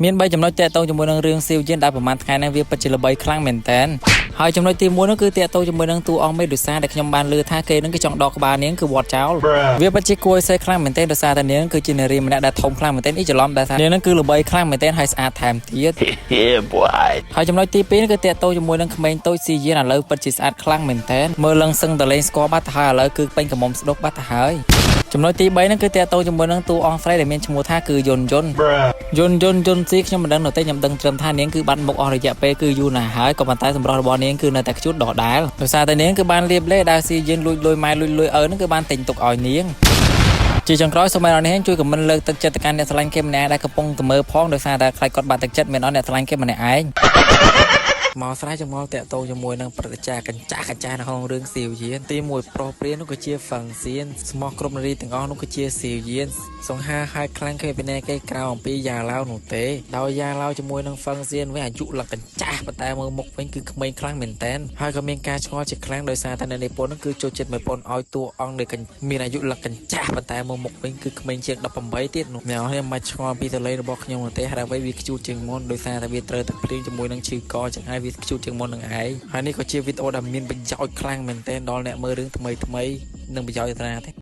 មាន3ចំណុចតាក់ទងជាមួយនឹងរឿងសៀវយានដែលប្រហែលថ្ងៃនេះវាពិតជាល្បីខ្លាំងមែនតើហើយចំណុចទី1នោះគឺតាក់ទងជាមួយនឹងតួអង្គមេឌូសាដែលខ្ញុំបានឮថាគេនឹងគឺចង់ដកក្បាលនាងគឺវត្តចោលវាពិតជាគួរឲ្យសេះខ្លាំងមែនទែនដោយសារតែនាងគឺជានារីម្នាក់ដែលធំខ្លាំងមែនទែនអ៊ីច្រឡំដែលថានាងនឹងគឺល្បីខ្លាំងមែនទែនហើយស្អាតថែមទៀត Yeah, boy. ហើយចំណុចទី2នេះគឺតាក់ទងជាមួយនឹងក្មេងតូចស៊ីយានឥឡូវពិតជាស្អាតខ្លាំងមែនទែនមើលលឹងសឹងតលេងស្គាល់បាត់ទៅហើយឥឡូវគឺពេញកំមុំស្ដុកបាត់ទៅហើយចំណុចទី3ហ្នឹងគឺតាក់ទងជាមួយនឹងតួអង្គស្រីដែលមានឈ្មោះថាគឺយុនយុនយុនយុនយុនស៊ីខ្ញុំមិនដឹងនោះទេខ្ញុំដឹងត្រឹមថានាងគឺបាត់មុខអស់រយៈពេលគឺយូរណាស់ហើយក៏ប៉ុន្តែសម្រស់របស់នាងគឺនៅតែខ្ជូតដដែលដោយសារតែនាងគឺបានលៀបលេដែលស៊ីយានលួចលុយម៉ែលួចលុយឪហ្នឹងគឺបានទិញទុកឲ្យនាងជាចុងក្រោយសូមឲ្យអ្នកនាងជួយ comment លើកទឹកចិត្តទៅកាន់អ្នកស្រឡាញ់គេម្នាក់ដែលកំពុងតែមើលផងដោយសារតែខ្លាចគាត់បាក់ទឹកចិត្តមានអត់អ្នកស្រឡាញ់គេម្នាក់ឯង មកស្រ័យចងល់តាក់ទងជាមួយនឹងព្រឹត្តិការណ៍កញ្ចាស់កញ្ចាស់នៅក្នុងរឿងសៀវយានទី1ប្រុសព្រាននោះគឺជាហ្វឹងសៀនស្មោះគ្រប់នារីទាំងអស់នោះគឺជាសៀវយានសង្ហាហើយខ្លាំងគ្មានពីណាគេក្រៅអំពីយ៉ាឡាវនោះទេដោយយ៉ាឡាវជាមួយនឹងហ្វឹងសៀនវិញអាយុឡើងកញ្ចាស់ប៉ុន្តែមើលមុខវិញគឺក្មេងខ្លាំងមែនតែនហើយក៏មានការឆ្ងល់ជាខ្លាំងដោយសារតែនៅនេះពន្ធនោះគឺចូលចិត្តមួយពន្ធឲ្យតួអង្គដែលមានអាយុឡើងកញ្ចាស់ប៉ុន្តែមើលមុខវិញគឺក្មេងជាង18ទៀតនោះអ្នកនរមិនឆ្ងល់ពីតលេរបស់ខ្ញុំនោះទេហើយអ្វីវាខ្ជូតជាងមុនដោយសារតែវាត្រូវតែភ្លៀងជាមួយនឹងឈឺកចឹងហើយវាខ្ជូតជាងមុននឹងឯងហើយនេះក៏ជាវីដេអូដែលមានប្រយោជន៍ខ្លាំងមែនទែនដល់អ្នកមើលរឿងថ្មីថ្មីនិងប្រយោជន៍តាទេ។